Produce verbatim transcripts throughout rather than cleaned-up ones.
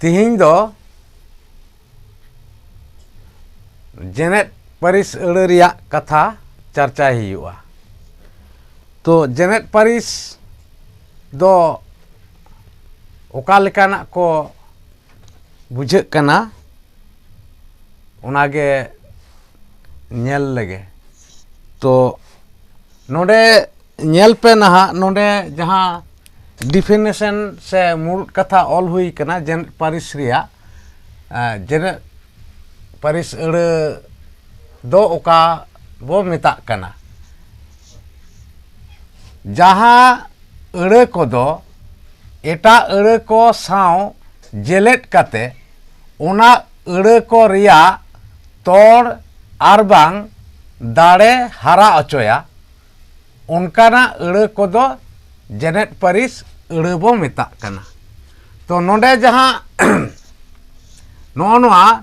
ᱛᱤᱦᱤᱧ ᱫᱚ ᱡᱮᱱᱮᱛ ᱯᱟᱹᱨᱤᱥ ᱟᱹᱲᱟᱹ ᱨᱮᱭᱟᱜ ᱠᱟᱛᱷᱟ ᱪᱟᱨᱪᱟᱭ ᱦᱩᱭᱩᱜᱼᱟ᱾ ᱛᱚ, ᱡᱮᱱᱮᱛ ᱯᱟᱹᱨᱤᱥ ᱫᱚ ᱚᱠᱟ ᱞᱮᱠᱟᱱᱟᱜ ᱠᱚ ᱵᱩᱡᱷᱟᱹᱜ ᱠᱟᱱᱟ, ᱚᱱᱟᱜᱮ ᱧᱮᱞ ᱞᱮᱜᱮ᱾ ᱛᱚ, ᱱᱚᱰᱮ ᱧᱮᱞ ᱯᱮ ᱱᱟᱦᱟᱜ, ᱱᱚᱰᱮ ᱡᱟᱦᱟᱸ definition ᱥᱮ ᱢᱩᱲᱩᱫ ᱠᱟᱛᱷᱟ ᱚᱞ ᱦᱩᱭ ᱠᱟᱱᱟ ᱡᱮᱱᱮᱛ ᱯᱟᱹᱨᱤᱥ ᱨᱮᱭᱟᱜ, ᱮ, ᱡᱮᱱᱮᱛ ᱯᱟᱹᱨᱤᱥ ᱟᱹᱲᱟᱹ ᱫᱚ ᱚᱠᱟ ᱵᱚ ᱢᱮᱛᱟᱜ ᱠᱟᱱᱟ? ᱡᱟᱦᱟᱸ ᱟᱹᱲᱟᱹ ᱠᱚᱫᱚ ᱮᱴᱟᱜ ᱟᱹᱲᱟᱹ ᱠᱚ ᱥᱟᱶ ᱡᱮᱞᱮᱫ ᱠᱟᱛᱮ ᱚᱱᱟ ᱟᱹᱲᱟᱹ ᱠᱚ ᱨᱮᱭᱟᱜ ᱛᱚᱲ ᱟᱨᱵᱟᱝ ᱫᱟᱲᱮ ᱦᱟᱨᱟ ᱚᱪᱚᱭᱟ, ᱚᱱᱠᱟᱱᱟᱜ ᱟᱹᱲᱟᱹ ᱠᱚᱫᱚ ᱡᱮᱱᱮᱛ ᱯᱟᱹᱨᱤᱥ ᱟᱹᱲᱟᱹ ᱵᱚ ᱢᱮᱛᱟᱜ ᱠᱟᱱᱟ᱾ ᱛᱚ, ᱱᱚᱰᱮ ᱡᱟᱦᱟᱸ ᱱᱚᱜᱼᱚ ᱱᱚᱣᱟ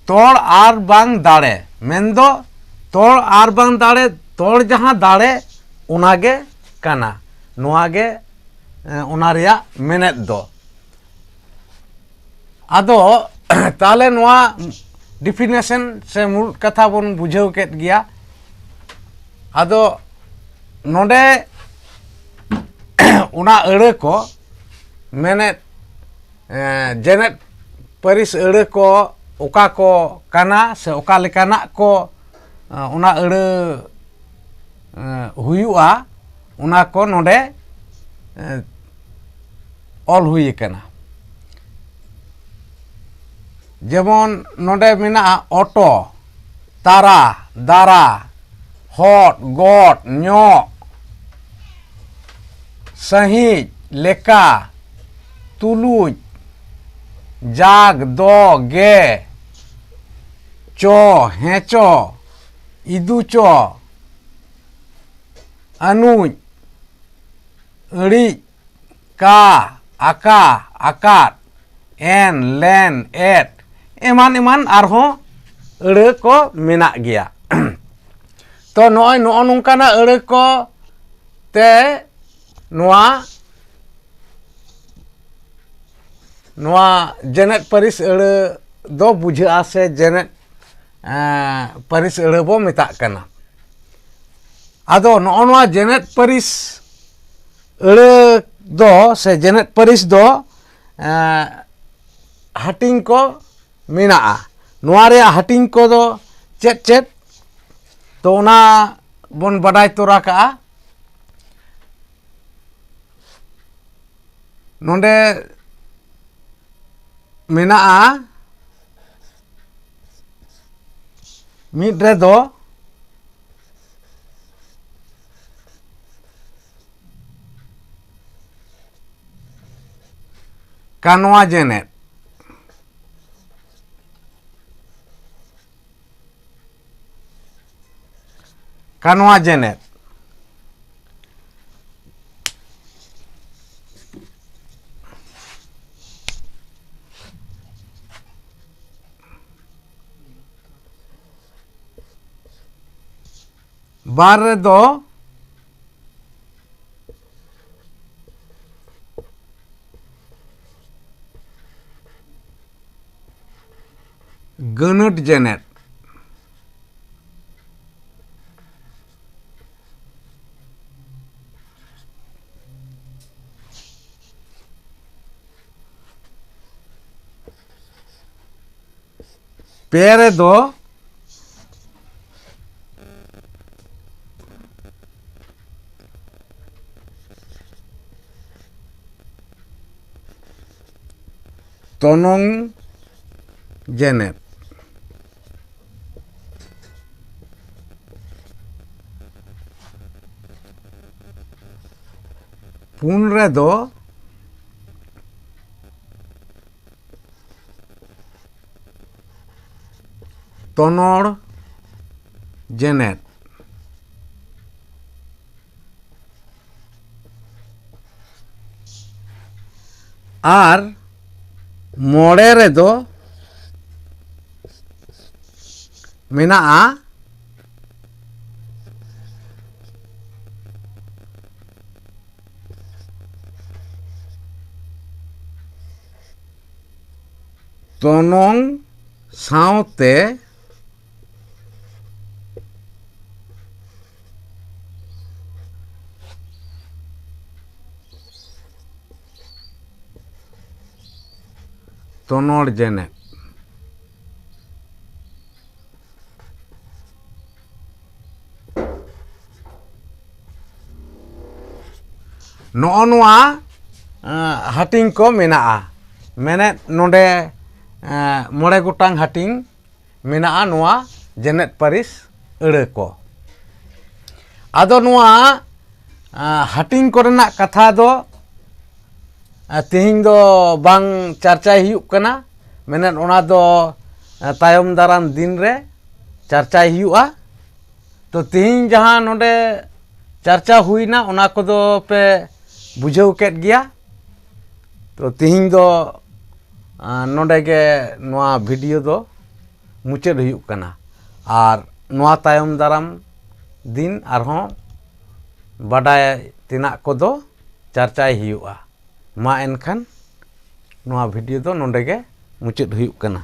ᱛᱚᱲ ᱟᱨ ᱵᱟᱝ ᱫᱟᱲᱮ, ᱢᱮᱱᱫᱚ ᱛᱚᱲ ᱟᱨ ᱵᱟᱝ ᱫᱟᱲᱮ, ᱛᱚᱲ ᱡᱟᱦᱟᱸ ᱫᱟᱲᱮ, ᱚᱱᱟᱜᱮ ᱠᱟᱱᱟ᱾ ᱱᱚᱣᱟ ᱜᱮ, ᱮ, ᱚᱱᱟ ᱨᱮᱭᱟᱜ ᱢᱮᱱᱮᱛ ᱫᱚ᱾ ᱟᱫᱚ ᱛᱟᱦᱚᱞᱮ ᱱᱚᱣᱟ definition ᱥᱮ ᱢᱩᱲᱩᱫ ᱠᱟᱛᱷᱟ ᱵᱚᱱ ᱵᱩᱡᱷᱟᱹᱣ ᱠᱮᱫ ᱜᱮᱭᱟ᱾ ᱟᱫᱚ ᱱᱚᱰᱮ ᱚᱱᱟ ᱟᱹᱲᱟᱹ ᱠᱚ ᱢᱮᱱᱮᱫ, ᱮ, ᱡᱮᱱᱮᱛ ᱯᱟᱹᱨᱤᱥ ᱟᱹᱲᱟᱹ ᱠᱚ ᱚᱠᱟ ᱠᱚ ᱠᱟᱱᱟ ᱥᱮ ᱚᱠᱟ ᱞᱮᱠᱟᱱᱟᱜ ᱠᱚ, ᱮ, ᱚᱱᱟ ᱟᱹᱲᱟᱹ, ᱮ, ᱦᱩᱭᱩᱜᱼᱟ, ᱚᱱᱟ ᱠᱚ ᱱᱚᱰᱮ, ᱮ, ᱚᱞ ᱦᱩᱭ ᱟᱠᱟᱱᱟ᱾ ᱡᱮᱢᱚᱱ ᱱᱚᱰᱮ ᱢᱮᱱᱟᱜᱼᱟ ᱚᱴᱚ, ᱛᱟᱨᱟ, ᱫᱟᱨᱟ, ᱦᱚᱫ, ᱜᱚᱫ, ᱧᱚᱜ, ᱥᱟᱺᱦᱤᱡ, ᱞᱮᱠᱟ, ᱛᱩᱞᱩᱡ, ᱡᱟᱜᱽ, ᱫᱚ, ᱜᱮ, ᱪᱚ, ᱦᱮᱸᱪᱚ, ᱤᱫᱩᱪᱚ, ᱟᱹᱱᱩᱡ, ᱟᱹᱲᱤᱡ, ᱠᱟ, ᱟᱠᱟ, ᱟᱠᱟᱫ, ᱮᱱ, ᱞᱮᱱ, ᱮᱫ, ᱮᱢᱟᱱ ᱮᱢᱟᱱ ᱟᱨᱦᱚᱸ ᱟᱹᱲᱟᱹ ᱠᱚ ᱢᱮᱱᱟᱜ ᱜᱮᱭᱟ᱾ ᱛᱚ, ᱱᱚᱜᱼᱚᱭ ᱱᱚᱜᱼᱚ ᱱᱚᱝᱠᱟᱱᱟᱜ ᱟᱹᱲᱟᱹ ᱠᱚ ᱛᱮ ᱱᱚᱣᱟ ᱱᱚᱣᱟ ᱡᱮᱱᱮᱫ ᱯᱟᱹᱨᱤᱥ ᱟᱹᱲᱟᱹ ᱫᱚ ᱵᱩᱡᱷᱟᱹᱜᱼᱟ ᱥᱮ ᱡᱮᱱᱮᱫ, ᱮᱸ, ᱯᱟᱹᱨᱤᱥ ᱟᱹᱲᱟᱹ ᱵᱚ ᱢᱮᱛᱟᱜ ᱠᱟᱱᱟ᱾ ᱟᱫᱚ ᱱᱚᱜᱼᱚ ᱱᱚᱣᱟ ᱡᱮᱱᱮᱫ ᱯᱟᱹᱨᱤᱥ ᱟᱹᱲᱟᱹ ᱫᱚ ᱥᱮ ᱡᱮᱱᱮᱫ ᱯᱟᱹᱨᱤᱥ ᱫᱚ, ᱮᱸ, ᱦᱟᱹᱴᱤᱧ ᱠᱚ ᱢᱮᱱᱟᱜᱼᱟ᱾ ᱱᱚᱣᱟ ᱨᱮᱭᱟᱜ ᱦᱟᱹᱴᱤᱧ ᱠᱚᱫᱚ ᱪᱮᱫ ᱪᱮᱫ? ᱛᱚ, ᱚᱱᱟ ᱵᱚᱱ ᱵᱟᱰᱟᱭ ᱛᱚᱨᱟ ᱠᱟᱜᱼᱟ᱾ ᱱᱚᱰᱮ ᱢᱮᱱᱟᱜᱼᱟ, ᱢᱤᱫ ᱨᱮᱫᱚ ᱠᱟᱱᱣᱟ ᱡᱮᱱᱮᱫ, ᱠᱟᱱᱣᱟ ᱡᱮᱱᱮᱫ᱾ ᱵᱟᱨ ᱨᱮᱫᱚ ᱜᱟᱹᱱᱟᱹᱴ ᱡᱮᱱᱮᱫ᱾ ᱯᱮ ᱨᱮᱫᱚ ᱛᱚᱱᱚᱝ ᱡᱮᱱᱮᱫ᱾ ᱯᱩᱱ ᱨᱮᱫᱚ ᱛᱚᱱᱚᱲ ᱡᱮᱱᱮᱫ᱾ ᱟᱨ ᱢᱚᱬᱮ ᱨᱮᱫᱚ ᱢᱮᱱᱟᱜᱼᱟ ᱛᱚᱱᱚᱝ ᱥᱟᱶᱛᱮ ᱛᱚᱱᱚᱲ ᱡᱮᱱᱮᱫ᱾ ᱱᱚᱜᱼᱚ ᱱᱚᱣᱟ, ᱮᱸ, ᱦᱟᱹᱴᱤᱧ ᱠᱚ ᱢᱮᱱᱟᱜᱼᱟ᱾ ᱢᱮᱱᱮᱫ ᱱᱚᱰᱮ, ᱮᱸ, ᱢᱚᱬᱮ ᱜᱚᱴᱟᱝ ᱦᱟᱹᱴᱤᱧ ᱢᱮᱱᱟᱜᱼᱟ ᱱᱚᱣᱟ ᱡᱮᱱᱮᱫ ᱯᱟᱹᱨᱤᱥ ᱟᱹᱲᱟᱹ ᱠᱚ᱾ ᱟᱫᱚ ᱱᱚᱣᱟ, ᱮᱸ, ᱦᱟᱹᱴᱤᱧ ᱠᱚᱨᱮᱱᱟᱜ ᱠᱟᱛᱷᱟ ᱫᱚ, ᱮᱸ, ᱛᱮᱦᱮᱧ ᱫᱚ ᱵᱟᱝ ᱪᱟᱨᱪᱟᱭ ᱦᱩᱭᱩᱜ ᱠᱟᱱᱟ᱾ ᱢᱮᱱᱮᱫ ᱚᱱᱟ ᱫᱚ, ᱮᱸ, ᱛᱟᱭᱚᱢ ᱫᱟᱨᱟᱢ ᱫᱤᱱ ᱨᱮ ᱪᱟᱨᱪᱟᱭ ᱦᱩᱭᱩᱜᱼᱟ᱾ ᱛᱚ, ᱛᱮᱦᱮᱧ ᱡᱟᱦᱟᱸ ᱱᱚᱰᱮ ᱪᱟᱨᱪᱟ ᱦᱩᱭᱱᱟ, ᱚᱱᱟ ᱠᱚᱫᱚ ᱯᱮ ᱵᱩᱡᱷᱟᱹᱣ ᱠᱮᱫ ᱜᱮᱭᱟ᱾ ᱛᱚ, ᱛᱮᱦᱮᱧ ᱫᱚ, ᱟᱸ, ᱱᱚᱰᱮ ᱜᱮ ᱱᱚᱣᱟ ᱵᱷᱤᱰᱤᱭᱳ ᱫᱚ ᱢᱩᱪᱟᱹᱫ ᱦᱩᱭᱩᱜ ᱠᱟᱱᱟ᱾ ᱟᱨ ᱱᱚᱣᱟ ᱛᱟᱭᱚᱢ ᱫᱟᱨᱟᱢ ᱫᱤᱱ ᱟᱨᱦᱚᱸ ᱵᱟᱰᱟᱭ ᱛᱮᱱᱟᱜ ᱠᱚᱫᱚ ᱪᱟᱨᱪᱟᱭ ᱦᱩᱭᱩᱜᱼᱟ᱾ ᱢᱟ ᱮᱱᱠᱷᱟᱱ ᱱᱚᱣᱟ ᱵᱷᱤᱰᱤᱭᱳ ᱫᱚ ᱱᱚᱰᱮ ᱜᱮ ᱢᱩᱪᱟᱹᱫ ᱦᱩᱭᱩᱜ ᱠᱟᱱᱟ᱾